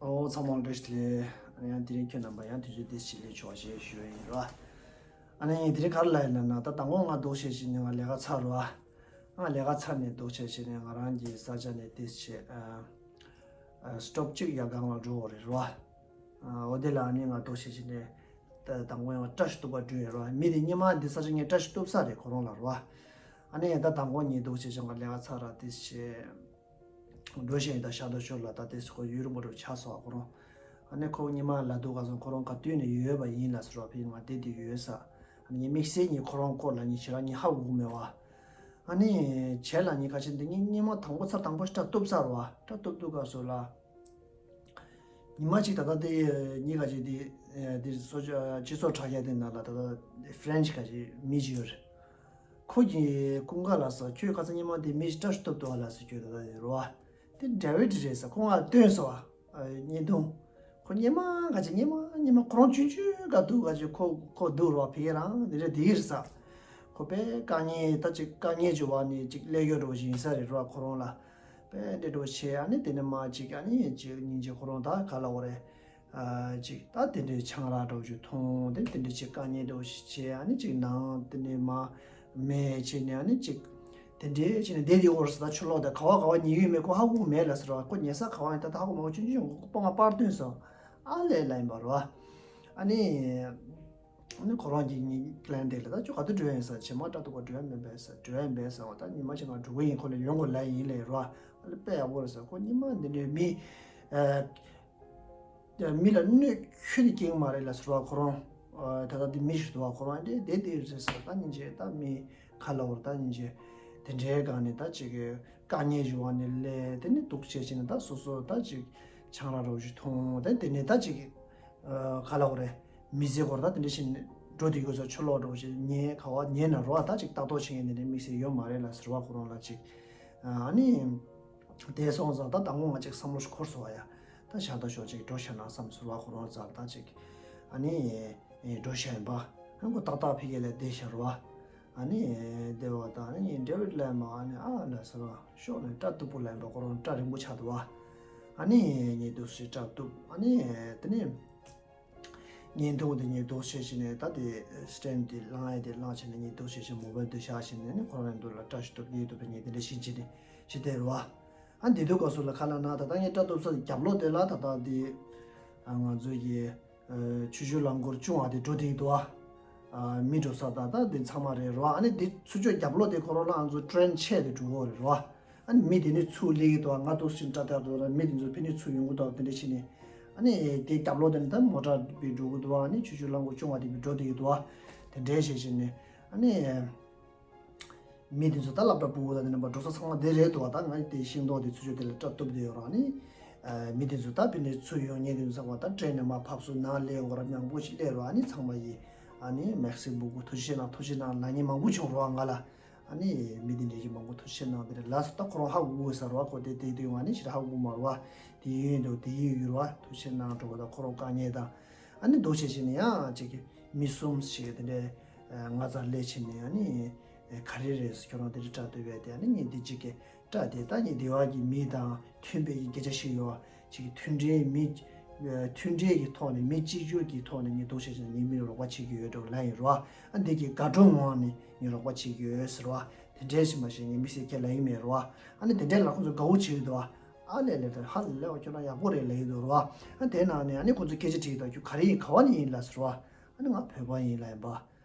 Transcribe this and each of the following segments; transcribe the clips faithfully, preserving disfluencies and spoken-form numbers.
ཨོ་ཚང་མ་བཀྲ་ཤིས་བདེ་ལེགས། ཨ་ནི་ཡང་དེ་རིང་ཁྱོད་རྣམ་པ་ཡང་དུས་ཚོད་འདི་ཞིག་ལས་ཆོག་ཞེས་ཞུ་ཡ་ཡིན་རོ། ཨ་ནི་དེ་རིང་ག་རེ་ལབ་ཡིན་ལབ་ན། ད་དང་པོ་ང་འདུག་བྱས་བྱས་ནས་ང་ལས་ཀ་ཚར་རོ། ང་ལས་ཀ་ཚར་ནས་འདུག་བྱས་བྱས་ནས་ང་རང་གི་ས་ཆ་ནས་དེ་བྱས་ཨ་ཨ་སི་ཊོབ་གཅིག་ཡར་སྒང་ལ་འགྲོ་བ་རེད་རོ། ཨ་འོ་དེ་ལ་ཨ་ནི་ང་འདུག་བྱས་བྱས་ནས་ད་དང་པོ་ཡང་བཀྲ་ཤིས་གཏུག་པ་འགྲོ་ཡ་རོ། མི་དེ་སྔོན་མ་འདི་ས་ཆ་ངས་བཀྲ་ཤིས་གཏུག་ས་རེད་ཁོ་རང་ལ་རོ། ཨ་ནི་ད་དང་པོ་ངས་འདུག་བྱས་བྱས་ང་ལས་ཀ་ཚར་ར་དེ་བྱས། འགྲོ་བཞིན་ཡིན། ད་ཤར་དང་ཤོར་ལ་ད་དེ་ཁོ་ཡུན་རིང་པོ་རུ་ཆགས་སོང་ཁོ་རང་། ཨ་ནི་ཁོ་སྔོན་མ་ལབ་འདུག་ག་སོང་ཁོ་རང་ག་དུས་ནས་ཡོད་པ་ཡིན་ལབ་ཟེར་བ། ཕ་གི་ང་བསྡད་དེ་ཡོད་ས། ཨ་ནི་ངས་དམིགས་བསལ་ངས་ཁོ་རང་སྐོར་ལ་ངས་ཞེ་དྲག་ངས་ཧ་གོ་གི་མེད་བ། ཨ་ནི་བྱས་ལ་ངས་ཁ་ཆེ་འདི་ངས་སྔོན་མ་དང་པོ་ཚར་དང་པོ་ཞིག་སྐྲ་གཏུབ་ཚར་བ། སྐྲ་གཏུབ་གཏུབ་ག་སོང་ལ། ཉི་མ་གཅིག་ད་ལྟ་དེ་ཉི་ག་ཅིག་དེ་དེ་སོ་སྤྱི་ཚོགས་དྲ་རྒྱ་དེ་ནང་ལ་ད་ལྟ་ཧྥི་རེན་ཆི་ག་ཅིག་མི་ཅིག་ཡོད་རེད། ཁོ་གི་ཀུན་དགའ་ལ་ས་ཁྱོད་ཁ་སང་ཉི་མ་དེ་མི་ཞིག་སྐྲ་ཞིག་གཏུབ་འདུག་ལ་ཟེར། ཁྱོད་ད་ལྟ་དེ་རོ་བ། དེ་ཌེ་བིཌ་རེད་ས་ཁོ་ང་སྟོན་སོང་བ། བརྙན་ཐུང་། ཁོ་སྔོན་མ་ག་ཅིག་སྔོན་མ་སྔོན་མ་ཁོ་རང་ཆུང་ཆུང་ག་འདུག་ག་ཅིག་ཁོ་ཁོ་འདུག་རོ་བ། ཕ་གི་རང་དེ་རེད་དེ་རེད་ས། ཁོ་དཔེ་དཀའ་ངལ་ད་ཅིག་དཀའ་ངལ་ཅིག་བ་ནས་ཅིག་སླེབས་ཡོད་འགྲོ་བཞིན་ཡིན་ས་རེད་རོ་བ་ཁོ་རང་ལ། དཔེ་འདྲེ་འགྲོ་བྱས། ཨ་ནི་དེ་ནས་མ་ཅིག་ཨ་ནི་ཅིག་སྙིང་རྗེ་ཁོ་རང་ད་ག་ལ་འོ་རེད། ཨ་ཅིག་ད་དེ་འདྲའི་ཆང་རག་འགྲོ་རྒྱུ་འཐུང་དེ་དེ་འདྲའི་ཅིག་དཀའ་ངལ་འགྲོ་བྱས། ཨ་ནི་ཅིག་ནང་དེ་ནས་མ་མེད་བྱས་ནས་ཨ་ནི་ཅིག་དེ་འདྲའི་བྱས་ནས་བསྡད་དེ་འོར་ས། ད་ཆུ་ལོག་ད་ག་བ་ག་བ་ཉལ་ཡོད་མེད་ཁོ་ཧ་གོ་མེད་ལ་ཟེར་བ། ཁོ་ཉལ་ས་ག་བ་ཡིན་ད་ད་ཧ་གོ་མ་གོ་ཆུང་ཆུང་ཁོ་པ་ང་པར་བཏོན་སོང་། ཨ་ལས་ལ་ཡིན་པ་རོ། ཨ་ནི། ཨ་ནི་ཁོ་རང་གི་ངའི་ཀི་ལན་དེ་ལ་ད་ཁྱོད་ག་དུས་འགྲོ་ཡིན་ས། བྱེ་མ་སྐྲ་གཏུབ་པ་འགྲོ་ཡ་མིན་པས་ས། འགྲོ་ཡ་མིན་པས་ས། འོ་ད་ཉི་མ་ཞིག་ང་འགྲོ་གི་ཡིན། ཁོ་ལ་ཡོང་དགོས་ལ་ཡིན་ལས་རོ། ཨ་ལས་དཔེ་ཡག་པོ་རེད་ས། ཁོ་ཉི་མ་འདི་འདྲའི་མི་ཨ་མི་ལ་གནོད་ཁྱོད་ནི་སྐྱེལ་གི་མ་རེད་ལ་ཟེར་བ་ཁོ་རང་། ཨ་ད་ལྟ་འདི་མི་ཞིག་འདུག་བ། ཁོ་རང་འདི་བསྡད་དེ་རེད་ས། ད་སྙིང་རྗེ་ད་མི་ཁ་ལ་འོར་ད་སྙིང་རྗེ་དེ་འདྲའི་སྒང་ནས་ད་ཅིག་གི་དཀའ་ངལ་ཞིག་བ་ནས་ལས་དེ་ནི་སྡུག་བྱས་བྱས་ནས་ད་སོ་སོ་ད་ཅིག་ཆང་རག་རོ་ཞིག་འཐུང་དེ་དེ་ནས་ད་ཅིག་ཨ་ག་ལ་འོ་རེད། མི་ཚེ་སྐོར་ད་དེ་འདྲ་ཞིག་འགྲོ་དུས་ཡོད་ས། ཆུ་ལོག་འགྲོ་ཞིག་ཉལ་ག་བ་ཉལ་ན་རོ་ད་ཅིག་ལྟ་རྟོག་བྱེད་མཁན་དེ་འདྲའི་དམིགས་བསལ་ཡོད་མ་རེད་ལ་ཟེར་བ་ཁོ་རང་ལ་ཅིག་ཨ་ནི། དེ་སོང་ཙང་ད་དང་པོ་ང་ཅིག་བསམ་བློ་ཞིག་འཁོར་སོང་བ་ཡ། ད་ཤར་ད་ཤོར་ཅིག་འགྲོ་ཤ་ན་བསམ་ཟེར་བ་ཁོ་རང་ཙང་ད་ཅིག་ཨ་ནི་འགྲོ་ཤ་ཡིན་པ། ཨ་ཁོ་ཏག་ཏག་ཕ་གི་ལ་བསྡད་ཤ་རོ། ཨ་ནི་བསྡད་པ་དང་ཨ་ནི་ཌེ་བིཌ་ལ་མ་ཨ་ནི་ཨ་ལ་ཟེར་བ་ཤོག་ནས་སྐྲ་གཏུབ་པོ་ལ་ཡིན་པ་ཁོ་རང་སྐྲ་རིང་པོ་ཆགས་འདུག་བ། ཨ་ནི་ངས་འདུག་སེ་སྐྲ་གཏུབ། ཨ་ནི་དེ་ནས། བརྙན་ཐུང་དེ་ངས་འདུག་བྱས་བྱས་ནས་ད་དེ་སི་ཊེམ་དེ་བླངས་ཡས་དེ་བླངས་བྱས་ནས་ངས་འདུག་བྱས་བྱས་མོ་བལ་དེ་བཞག་བྱས་ནས་ནི་ཁོ་རང་འདུག་ལ་སྐྲ་ཞིག་གཏུབ་ཀྱི་འདུག་པས། ངས་དེ་འདྲ་ཤིག་བྱས་ནས་ཞིག་བསྡད་རོ། ཨ་འདི་དུས་སྐབས་སུ་ལ་ཁ་ལ་ན་ད་ལྟ་ངས་སྐྲ་གཏུབ་ས་རྒྱབ་ལོགས་དེ་ལ་ད་ལྟ་དེ་ང་ཚོ་གི་ཆུ་ཤུར་རླངས་འཁོར་ཆུང་བ་དེ་འགྲོ་བསྡད་ཀྱི་འདུག་ཨ། མི་འགྲོ་ས་ད་ད་དེ་ཚང་མ་རེད་རོ། ཨ་ནི་དེ་ཚུར་ཕྱོགས་རྒྱབ་ལོགས་དེ་ཁོ་རང་ལ་ང་ཚོ་ཊེན་ཆད་དེ་འགྲོ་གི་རེད་རོ། ཨ་ནི་མི་དེ་ནི་ཚུར་སླེབས་ཀྱི་འདུག་ང་འདུག་སེ་སྐྲ་བཏགས་འདུག་ལ་མི་དེ་ཚོ་ཕ་གི་ནས་ཚུར་ཡོང་གི་འདུག་དེ་འདྲ་བྱས་ནས། ཨ་ནི་དེ་རྒྱབ་ལོགས་དེ་ནི་ད་མོ་ཊ་བི་འགྲོ་གི་འདུག་ཨ་ནི་ཆུ་ཤུར་རླངས་འཁོར་ཆུང་བ་དེ་བི་འགྲོ་བསྡད་ཀྱི་འདུག་དེ་འདྲ་བྱས་བྱས་ནས་ཨ་ནི་མི་དེ་ཚོ་ད་སློབ་གྲྭ་ཕྲུ་གུ་དང་དེ་རྣམ་པ་འགྲོ་ས་ཚང་མ་དེ་རེད་འདུག་ད་ང་དེ་ཤིང་སྡོང་དེ་ཚུར་ཕྱོགས་དེ་ལ་སྐྲ་གཏུབ་བསྡད་ཡོད་ར། ཨ་ནི་མི་དེ་ཚོ་ད་ཕ་གི་ནས་ཚུར་ཡོང་མཁན་དེ་ཚོ་ཚང་མ་ད་ཊེན་ནས་མར་ཕབ་སོང་། ནང་སླེབས་ཡོང་གི་ར། མང་པོ་ཞིག་སླེབས་ར། ཨ་ནི་ཚང་མ་ཡིས་ཨ་ནི་མེག་སི་སྦུག་གི་ཐུགས་རྗེ་ཆེ་གནང་། ཐུགས་རྗེ་ཆེ་གནང་ལབ་མཁན་མང་པོ་བྱུང་ར་ང་ལ། ཨ་ནི་མི་དེ་འདྲས་ཀྱི་མང་པོ་ཐུགས་རྗེ་ཆེ་གནང་། དེ་འདྲ་ལབ་སོང་། ད་ཁོ་རང་ཧ་གོ་གི་ས་རེད་བ། ཁོ་དེ་དེ་དུས་ང་ནི་ཞེ་དྲག་ཧ་གོ་མ་རེད་བ། དེ་ཡོད་འདུག་དེ་ཡོད་ཡོད་རེད་བ། ཐུགས་རྗེ་ཆེ་གནང་འགྲོ་བ་དང་ཁོ་རང་དཀའ་ངལ་དང་། ཨ་ནི་འདུག་བྱས་བྱས་ནས་ཡང་ཅིག་གི་མི་གསུམ་ཞིག་དེ་འདྲས་ང་རྩར་སླེབས་བྱས་ནས། ཨ་ནི་ག་རེ་རེད་ཁྱོད་རང་དེ་འདྲས་སྐྲ་གཏུབ་ཡས་དེ། ཨ་ནི་ངས་འདི་གཅིག་གི་སྐྲ་དེ་ད་ངས་སྡེ་བ་གི་མི་དང་མཐུན་པའི་གི་སྐད་ཆ་ཞིག་ཡོད་བ། ཅིག་མཐུན་སྒྲིལ་མི། མཐུན་སྒྲིལ་གྱི་ཐོག་ནས་མི་གཅིག་གྱུར་གྱི་ཐོག་ནས་ངས་འདུག་བྱས་བྱས་ནས་ངས་མི་ལ་རོགས་པ་བྱེད་ཀྱི་ཡོད་འགྲོ་ལབ་ཡིན་རོ། ཨ་འདི་གི་དགའ་སྤྲོ་ངང་ནས་ངས་རོགས་པ་བྱེད་ཀྱི་ཡོད་ཟེར་བ། དེ་འདྲས་ཞིག་མ་ཤེས་ངས་མི་སེར་ཁས་ལེན་གྱི་མེད་རོ། ཨ་ནི་དེ་འདྲས་ལ་ཁོང་ཚོ་དགའ་བོ་བྱེད་ཀྱི་འདུག་ཨ་ལས་ལས་ད་ཧ་ལས་པ་ཁྱོད་རང་ཡག་པོ་རེད་ལབ་ཀྱི་འདུག་རོ། ཨ་དེ་ནང་ནས་ཨ་ནི་ཁོང་ཚོ་སྐད་ཆ་དྲིས་ཀྱི་འདུག་ཁྱོད་ག་རེ་ཡིན། ག་བ་ནས་ཡིན་ལབ་ཟེར་བ། ཨ་ནི་ང་བོད་པ་ཡིན་ལབ་ཡིན་པ།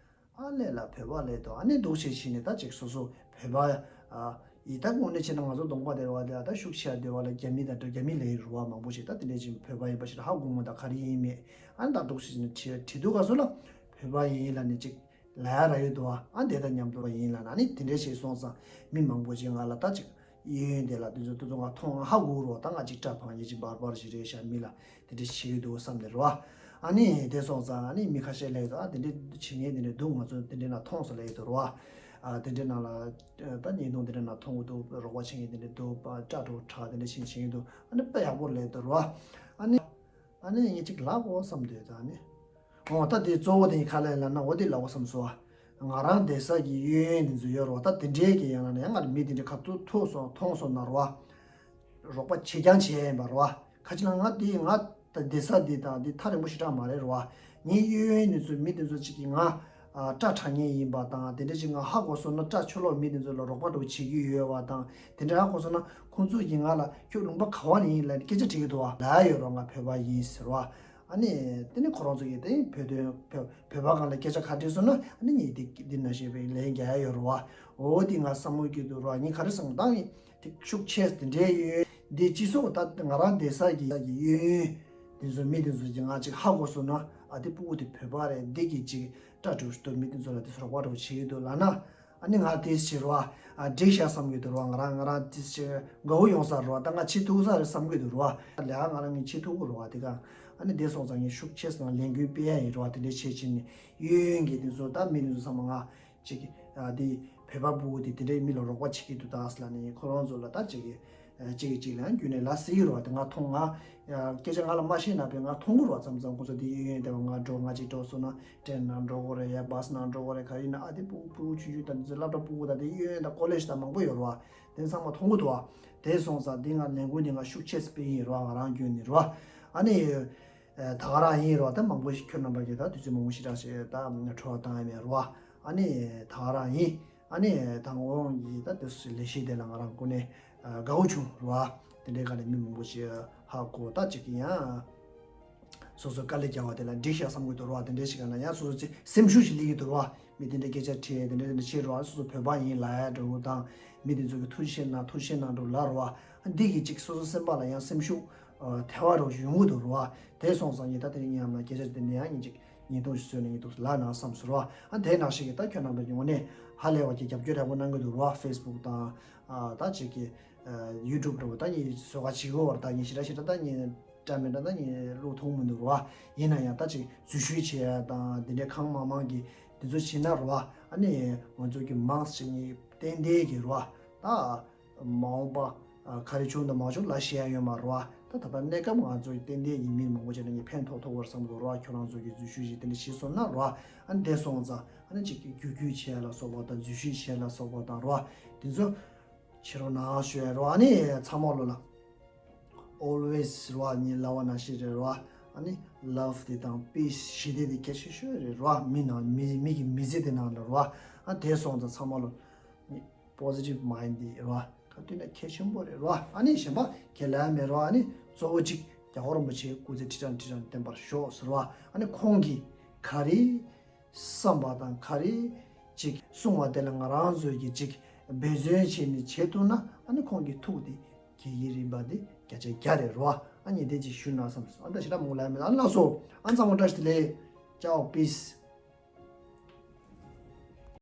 ཨ་ལས་ལ་བོད་པ་ལས་དོ། ཨ་ནི་འདུག་བྱས་བྱས་ནས་ད་ཅིག་སོ་སོ་བོད་པ་ཨ་ཡིན། ད་དངོས་གནས་བྱས་ན་ང་ཚོ་གདོང་པ་དེ་རེད་བ། དེ་ད་ཤུགས་ཆེ་བ་དེ་བ་ལ་རྒྱ་མི་དང་འདྲ། རྒྱ་མི་ལབ་ཀྱི་རེད་བ། མང་པོ་ཞིག་ད་དེ་འདྲས་ཅིག་བོད་པ་ཡིན་པ་ཞིག་ཧ་གོ་མ་ད་ག་རེ་ཡིན་མེད། ཨ་ནི་ད་འདུག་བྱས་བྱས་ནས་དྲི་དྲི་འདུག་ག་སོ་ལ་བོད་པ་ཡིན་ལབ་ནས་ཅིག་ལབ་ཡ་རག་ཡོད་འདུག་ཨ་དེ་དང་མཉམ་དུ་བ་ཡིན་ལབ་ན། ཨ་ནི་དེ་འདྲས་བྱས་སོང་ཙང་མི་མང་པོ་ཞིག་ང་ལ་ད་ཅིག་གཡས་གཡོན་དེ་ལ་དུས་ཚོད་དུས་ཚོད་ང་མཐོང་ཧ་གོ་རོ། ད་ང་ཅིག་སྐྲ་བང་ཡིན་ཅིག་འབར་འབར་ཞིག་རེད་ཤག་མི་ལ་དེ་འདྲས་བྱེད་ཀྱི་འདུག་བསམ་ནས་རོ། ཨ་ནི་དེ་སོང་ཙང་ཨ་ནི་མི་ཁ་ཤས་ལབ་ཀྱི་འདུག་ཨ་དེ་འདྲས་བྱེད་མཁན་དེ་འདྲས་འདུག་ང་ཚོ་དེ་འདྲས་ནང་མཐོང་སོང་ལབ་ཀྱི་འདུག་རོ། ཨ་དེ་འདྲས་ནང་ལ་ད་བརྙན་ཐུང་དེ་འདྲས་ནང་མཐོང་གི་འདུག་རོགས་པ་བྱེད་མཁན་དེ་འདྲས་འདུག་སྐྲ་དྲུག་དྲག་དེ་འདྲས་བྱེད་བྱེད་ཀྱི་འདུག་ཨ་ནི་དཔེ་ཡག་པོ་ལབ་ཀྱི་འདུག་རོ། ཨ་ནི་ཨ་ནི་ངས་ཅིག་ལབ་དགོས་བསམ་འདུག་ད་ཨ་ནི། འོ་ད་དེ་གཙོ་བོ་དེ་ག་ལ་ཡིན་ལབ་ན། འོ་དེ་ལབ་དགོས་བསམ་སོང་བ། ང་རང་བསྡད་ས་གི་གཡས་གཡོན་དེ་ཚོ་ཡོད་རེད་བ། ད་དེ་འདྲའི་གི་ཡང་ན་ཡང་ང་མི་དེ་འདྲའི་ཁ་ཐུག་ཐུག་སོང་མཐོང་སོང་ན་རེད་བ། རོགས་པ་བྱེད་རྐྱང་བྱེད་ཡ་ཡིན་པ་རེད་བ། ཁ་ཅིག་ལ་ང་འདི་ང་ད་བསྡད་ས་འདི་དང་འདི་ཐག་རིང་པོ་ཞེ་དྲག་མ་རེད་རེད་བ། ངའི་གཡས་གཡོན་ནས་ཚུར་མི་དེ་ཚོ་ཅིག་གིས་ང་ཨ་སྐྲ་དྲ་མཁན་ཡིན་པ་དང་དེ་འདྲ་ཅིག་ང་ཧ་གོ་སོང་ན་སྐྲ་ཆུ་ལོག་མི་དེ་ཚོ་ལ་རོགས་པ་འདྲ་བོ་བྱེད་ཀྱི་ཡོད་པ་དང་དེ་འདྲ་ཧ་གོ་སོང་ན་ཁོང་ཚོ་གིས་ང་ལ་ཁྱོད་ལུང་པ་ག་བ་ནས་ཡིན་ལབ་སྐད་ཆ་དྲི་གི་འདུག་བ། ལབ་ཡོད་རེད་བ། ང་བོད་པ་ཡིན་ཟེར་བ། ཨ་ནི་དེ་ནི་ཁོ་རང་ཚོ་གིས་དེ་བོད་དོན་བོད་བོད་པ་སྒང་ལ་སྐད་ཆ་ག་དྲིས་སོང་ན་ཨ་ནི་ངས་འདི་འདི་ནང་བཞིན་པའི་ལན་རྒྱག་ཡ་ཡོད་རེད་བ། འོ་འདི་ང་བསམ་བློ་སྐྱེ་འདུག་རེད་བ། ངས་ག་རེ་བསམ་ད་ངས་དེ་ཤུགས་ཆེ་དེ་འདྲའི་ཡོད་འདི་སྤྱི་ཚོགས་ད་ང་རང་བསྡད་ས་གི་ཡ་གི་གཡས་གཡོན་དེ་ཚོ་མི་དེ་ཚོ་གིས་ང་ཅིག་ཧ་གོ་སོང་ན་ཨ་དེ་སྤུ་གུ་དེ་བོད་པ་རེད། འདི་གི་ཅིག་སྐྲ་བྲེགས་ཏེ་མི་དེ་ཚོ་ལ་དེ་ཚོ་རོགས་པ་འདྲ་བོ་བྱེད་ཀྱི་འདུག་ལབ་ན། ཨ་ནི་ང་དེ་ཕྱིར་བ། ཨ་འགྲིག་ཤག་བསམ་གྱི་འདུག་རེད་བ། ང་རང་ང་རང་དེ་ཕྱིར་དགའ་བོ་ཡོང་ས་རེད་བ། ད་ང་བྱེད་ཐུབ་ས་རེད་བསམ་གྱི་འདུག་རེད་བ། ལས་ཀ་ང་རང་གིས་བྱེད་ཐུབ་ཀྱི་རེད་བ། དེ་ག་ཨ་ནི་དེ་སོང་ཙང་ངས་ཤུགས་ཆེ་སོང་ལས་འགུལ་སྤེལ་ཡ་ཡིན་རེད་བ། དེ་འདྲའི་བྱེད་ཕྱིན་ནས་གཡས་གཡོན་གྱི་དེ་ཚོ་ད་མི་དེ་ཚོ་ཚང་མ་ང་ཅིག་ཨ་དེ་བོད་པ་སྤུ་གུ་དེ་དེ་འདྲའི་མི་ལ་རོགས་པ་བྱེད་ཀྱི་འདུག་ད་ལབ་ནས་ཁོ་རང་ཚོ་ལ་ད་ཅིག་གི་ཨ་གཅིག་གིས་གཅིག་ལ་ཡང་རྒྱུས་ནས་ལབ་སྲིད་ཀྱི་རེད་བ། དེ་ང་མཐོང་ང་ཨ་སྐད་ཆ་ང་ལ་མ་བཤད་ན་བས་ང་མཐོང་གི་རེད་བ། མཚམས་མཚམས་ཁོ་ཚོ་དེ་གཡས་གཡོན་དེ་བ་ང་འགྲོ་ང་གཅིག་འགྲོ་སོང་ན་ཀྲེན་ནང་འགྲོ་དགོས་རེད། ཡ་བྷས་ནང་འགྲོ་དགོས་རེད། ག་ཡིན་ན་ཨ་དེ་སྤུ་གུ་སྤུ་གུ་ཆུང་ཆུང་དང་དེ་ཚོ་སློབ་གྲྭ་སྤུ་གུ་དང་དེ་གཡས་གཡོན་དང་ཀོ་ལེཇ་དང་མང་པོ་ཡོད་རེད་བ། དེ་ཚང་མ་མཐོང་གི་འདུག་བ། དེ་སོང་ཙང་དེ་ང་ལས་འགུལ་འདི་ང་ཤུགས་ཆེ་སྤེལ་ཡིན་རེད་བ། ང་རང་རྒྱུན་ནས་རེད་བ། ཨ་ནི་ཨ་ད་ག་རང་ཡིན་རེད་བ། ད་མང་པོ་ཞིག་ཁྱོད་རྣམ་པ་གིས་ད་དུས་ཚོད་མང་པོ་ཞིག་རག་བྱས་ད་འཕྲོ་བརླག་བཏང་ཡ་མེད་རེད་བ། ཨ་ནི་ད་ག་རང་ཡིན། ཨ་ནི་དང་འོང་གི་ད་དེ་ལས་གཞི་དེ་ལ་ང་རང་ཀུན་ནས་དགའ་བོ་བྱུང་རེད་བ། དེ་འདྲའི་སྒང་ནས་མི་མང་པོ་ཞིག་ཧ་གོ་ད་ཅིག་ཡང་སོ་སོ་དཀའ་ལས་རྒྱག་པ་དེ་ལ་འགྲིག་ཤག་བསམ་གྱི་འདུག་རེད་བ། དེ་འདྲའི་ཞིག་ག་ན་ཡང་སོ་སོ་ཚེ་སེམས་ཤུགས་ཤིག་སླེབས་ཀྱི་འདུག་རེད་བ། མི་དེ་འདྲའི་སྐད་ཆ་དྲིས་དེ་འདྲའི་དེ་འདྲ་བྱེད་རེད་བ། སོ་སོ་བོད་པ་ཡིན་ལབ་ཡ་འདྲ་བོ་དང་མི་དེ་ཚོ་གི་ཐུགས་རྗེ་ཆེ་གནང་ཐུགས་རྗེ་ཆེ་གནང་འདྲ་བོ་ལབ་རེད་བ། འདི་གི་ཅིག་སོ་སོ་སེམས་པ་ལ་ཡང་སེམས་ཤུགས་ཨ་ཐེ་བ་འདྲ་བོ་ཞིག་ཡོང་གི་འདུག་རེད་བ། དེ་སོང་ཙང་ངས་ད་དེ་རིང་ཉམས་ལ་སྐད་ཆ་དེ་འདྲ་ཡང་ངས་ཅིག་ཉིས་སྟོང་ཞིག་བཟོས་ནས་ངས་འདུག་ལབ་ན་བསམ་སོང་ར། ཨ་དེ་ནང་བཞིན་གྱི་ད་ཁྱོད་རྣམ་པ་ཀྱི་ངོས་ནས་ཧ་ལས་པ་གྱི་རྒྱབ་སྐྱོར་ཡག་པོ་གནང་གི་འདུག་ར། ཧྥེ་སི་བུག་དང་ཨ་ད་ཅིག་གི་ཡུ་ཊུབ་འདྲ་བོ་ད་ངས་བཟོ་ག་བྱེད་གི་ཡོད་ར། ད་ངས་ཞེ་དྲག་ཞེ་དྲག་ད་ངས་འདྲ་མི་འདྲ་ད་ངས་བློ་ཐོངས་མི་འདུག་ར། ཡིན་ན་ཡང་ད་ཅིག་འཛུལ་ཞུགས་བྱེད་ཡ་དང་དེ་འདྲའི་གང་མང་མང་གི་དེ་ཚོ་བྱེད་ན་ར། ཨ་ནི་ང་ཚོ་གི་མང་ཆེ་ངས་ཏན་ཏན་གྱི་ར་ད། མ་འོངས་པ་ཨ་ག་རེ་བྱུང་དང་མ་བྱུང་ལབ་ཤེས་ཡ་ཡོད་མ་རེད་བ། ད་ད་ལྟ་གནས་སྐབས་ང་ཚོ་ཏན་ཏན་ཡིན་མིན་མང་པོ་བྱས་ན་ངས་ཕན་ཐོགས་ཐུབ་པར་བསམ་གྱི་རེད་བ། ཁྱོད་རང་ཚོ་གིས་འཛུལ་ཞུགས་ཤིག་དེ་འདྲ་བྱས་སོང་ན་རེད་བ། ཨ་ནི་དེ་སོང་ཙང་ཨ་ནི་ཅིག་གི་བརྒྱུད་སྐུལ་བྱས་ལ་སོགས་པ་དང་འཛུལ་ཞུགས་བྱས་ལ་སོགས་པ་དང་རེད་བ། དེ་ཚོ་བྱེད་རོགས་གནང་ཞུ་ཡ་རེད་བ། ཨ་ནི་ཚང་མ་ལོ་ལ་ཨོལ་ཝེ་སི་རེད་བ། ངས་ལབ་པ་ནང་བཞིན་རེད་བ། ཨ་ནི་ལབ་དེ་དང་པིས་ཞི་བདེ་དེ་གལ་ཆེ་ཤོས་རེད་བ། མི་ནང་མི་མི་གི་མི་ཚེ་དེ་ནང་ལ་རེད་བ། ཨ་དེ་སོང་ཙང་ཚང་མ་ལོ། པོ་སི་ཊིབ་མའིན་ཌི་རེད་བ། ག་དུས་ན་གལ་ཆེན་པོ་རེད་རེད་བ། ཨ་ནི་གཞན་པ་གལ་ལ་མེད་རེད་བ། ཨ་ནི་གཙོ་བོ་གཅིག་རྒྱལ་བ་རིན་པོ་ཆེའི་སྐུ་ཚེ་ཁྲི་ཕྲག་ཁྲི་ཕྲག་བརྟན་པར་ཤོག་ཟེར་བ། ཨ་ནི་ཁོང་གིས་ག་རེ་བསམ་པ་དང་ག་རེ་ཅིག་གསུང་བ་དེ་ལ་ང་རང་ཚོས་ཀྱི་ཅིག་འབད་བརྩོན་བྱས་ནས་བྱེད་ཐུབ་ན་ཨ་ནི་ཁོང་གི་ཐུགས་དེ་གི་ཡི་རིམ་པ་དེ་བརྒྱ་ཆ་བརྒྱ་རེད་རེད་བ། ཨ་ནི་དེ་ཅིག་ཞུ་ན་བསམ་སོང་། ཨ་ད་ཞེ་དྲག་མང་པོ་ལབ་མེད། ཨ་ལགས་སོ། ཨ་ཚང་མ་བཀྲ་ཤིས་བདེ་ལེགས། ཅའོ་པིས།